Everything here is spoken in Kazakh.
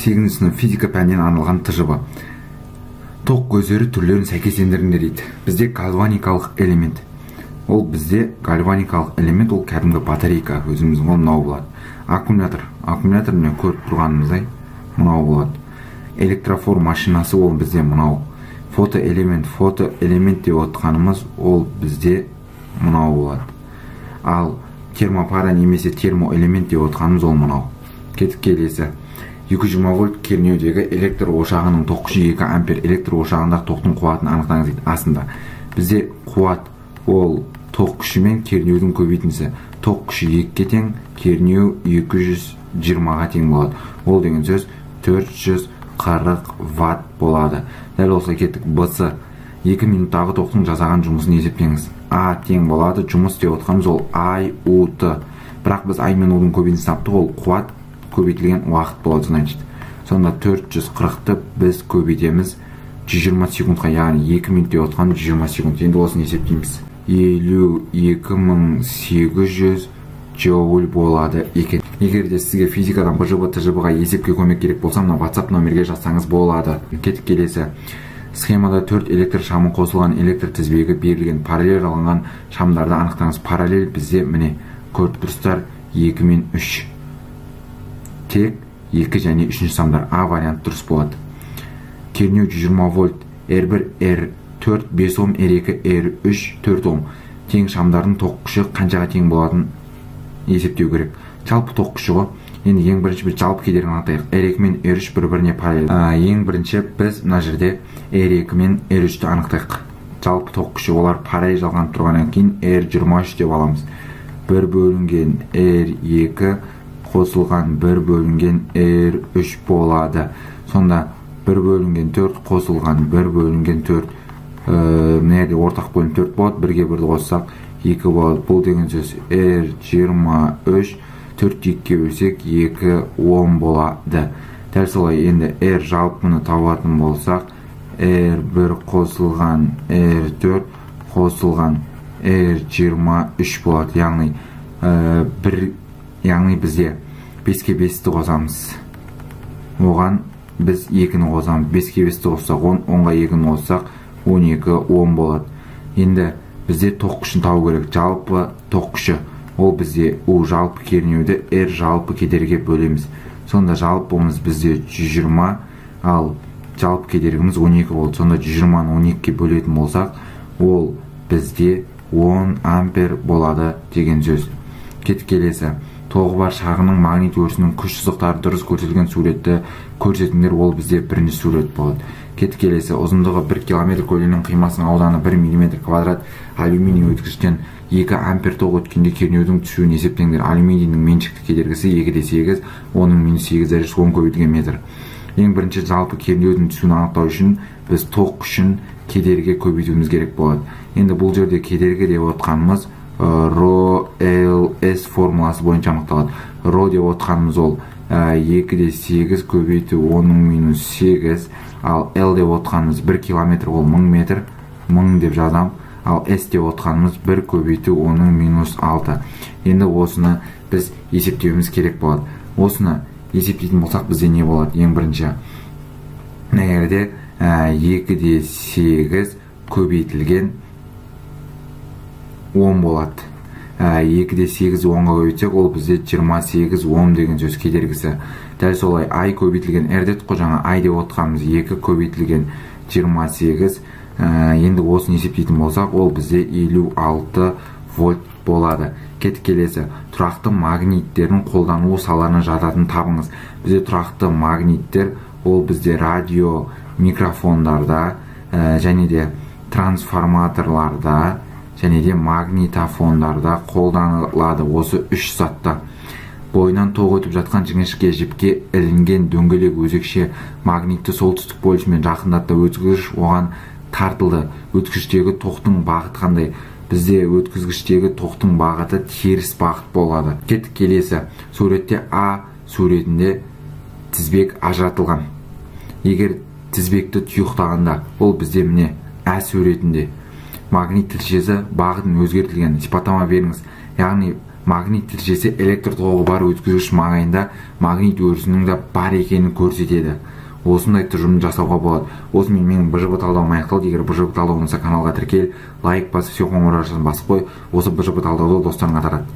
8 сынып физика пәнінен арналған ТЖБ. Тоқ көздері түрлерін сәйкестендіріңдер дейді. Бізде гальваникалық элемент. Ол бізде гальваникалық элемент, ол кәдімгі батарейка, өзіміздің ол мынау болады. Аккумулятор. Аккумулятор міне көріп тұрғанымыздай мынау болады. Электрофор машинасы ол бізде мынау. Фотоэлемент, фотоэлемент деп отқанымыз ол бізде мынау болады. Ал термопара немесе термоэлемент деп отқанымыз ол мынау. Кетіп келесі. 220 вольт кернеудегі электр ошағының тоқ күші 2 ампер. Электр ошағындағы тоқтың қуатын анықтаңыз дейді. Астында бізде қуат ол тоқ күші мен кернеудің көбейтіндісі. Тоқ күші 2-ге тең, кернеу 220-ға тең болады. Ол деген сөз 440 ватт болады. Дәл осылай кеттік. БС 2 минуттағы тоқтың жасаған жұмысын есептеңіз. А тең болады. Жұмыс деп отқанымыз ол I, U, Т. Бірақ біз I мен U-дың көбейтіндісін таптық, ол қуат көбейтілген уақыт болады, значит. Сонда 440-ты біз көбейтеміз 120 секундқа, яғни 2 минут деп отқанымыз 120 секунд. Енді осыны есептейміз. 52800 джоуль болады екен. Егер де сізге физикадан БЖБ, ТЖБ-ға есепке көмек керек болса, мына WhatsApp номерге жазсаңыз болады. Кетіп келесі. Схемада 4 электр шамы қосылған электр тізбегі берілген. Параллель жалғанған шамдарды анықтаңыз. Параллель бізде міне көріп тұрсыздар 2 мен 3. Тек 2 және 3 шамдар. А вариант дұрыс болады. Кернеу 120 вольт, R1, R4, 5 ом, R2, R3, 4 ом. Тең шамдардың тоқ күші қаншаға тең болатынын есептеу керек. Жалпы тоқ күші ғой. Енді ең бірінші біз жалпы кедергіні анықтайық. R2 мен R3 бір-біріне параллель. Ең бірінші біз мына жерде R2 мен R3-ті анықтайық. Жалпы тоқ күші олар параллель жалғанып тұрғаннан кейін R23 деп аламыз. 1 бөлінген R2 қосылған 1 бөлінген R3 болады. Сонда 1 бөлінген 4 қосылған 1 бөлінген 4. Мына жерде ортақ бөлім 4 болады. 1-ге 1-ді қоссақ 2 болады. Бұл деген сөз R23 4 2-ге бөлсек 2 10 болады. Дәл солай енді R жалпыны табатын болсақ R1 қосылған R4 қосылған R23 болады. Яғни 1, яғни бізде 5-ке 5-ті қосамыз. Оған біз 2-ні қосамыз. 5-ке 5-ті қоссақ 10, 10-ға 2-ні қоссақ 12, 10 болады. Енді бізде тоқ күшін табу керек. Жалпы тоқ күші ол бізде U жалпы кернеуді R жалпы кедергіге бөлеміз. Сонда жалпымыз бізде 120, ал жалпы кедергіміз 12 болды. Сонда 120-ны 12-ге бөлетін болсақ, ол бізде 10 ампер болады деген сөз. Кетіп келесі. Тоғы бар шағының магнит өрісінің күш сызықтары дұрыс көрсетілген суретті көрсетіңдер, ол бізде бірінші сурет болады. Кетіп келесі. Ұзындығы 1 километр көлемінің қимасының ауданы 1 миллиметр квадрат алюминий өткізгіштен 2 ампер тоқ өткенде кернеудің түсуін есептеңдер. Алюминийдің меншікті кедергісі 2,8, оның минус 8 дәрежесі 10 көбейтілген метр. Ең бірінші жалпы кернеудің түсуін анықтау үшін біз тоқ күшін кедергіге көбейтуіміз керек болады. Енді бұл жерде кедергі деп отқанымыз ро Л С формуласы бойынша анықталады. Ро деп отқанымыз ол 2,8 көбейту 10 минус 8, ал Л деп отқанымыз 1 километр, ол 1000 метр, 1000 деп жазам. Ал С деп отқанымыз 1 көбейту 10 минус 6. Енді осыны біз есептеуіміз керек болады. Осыны есептейтін болсақ бізде не болады? Ең бірінші мына жерде 2,8 көбейтілген 10 болады. 2,8 10-ға көбейтсек, ол бізде 28 ом деген сөз кедергісі. Дәл солай I көбейтілген R дедік қой, жаңа I деп отқанымыз 2 көбейтілген 28. Енді осыны есептейтін болсақ, ол бізде 56 вольт болады. Кетіп келесі. Тұрақты магниттердің қолданылу салаларына жататын табыңыз. Бізде тұрақты магниттер ол бізде радио микрофондарда, және де трансформаторларда, және де магнитофондарда қолданылады. Осы үш затта. Бойынан тоқ өтіп жатқан жіңішке жіпке ілінген дөңгелек өзекше магнитті солтүстік полюсімен жақындатты. Өткізгіш оған тартылды. Өткізгіштегі тоқтың бағыты қандай? Бізде өткізгіштегі тоқтың бағыты теріс бағыт болады. Кеттік келесі. Суретте А суретінде тізбек ажыратылған. Егер тізбекті тұйықтағанда, ол бізде міне А суретінде магнит тілшесі бағытын өзгертілген. Сипаттама беріңіз. Яғни Магнит тілшесі электр тоғы бар өткізгіш маңайында магнит өрісінің де бар екенін көрсетеді. Осындай тұжырым жасауға болады. Осымен менің БЖБ талдауым аяқталды. Егер БЖБ талдау ұнаса, каналға тіркел, лайк басып, все қоңыраушасын басып қой. Осы БЖБ талдауды достарыңа тарат.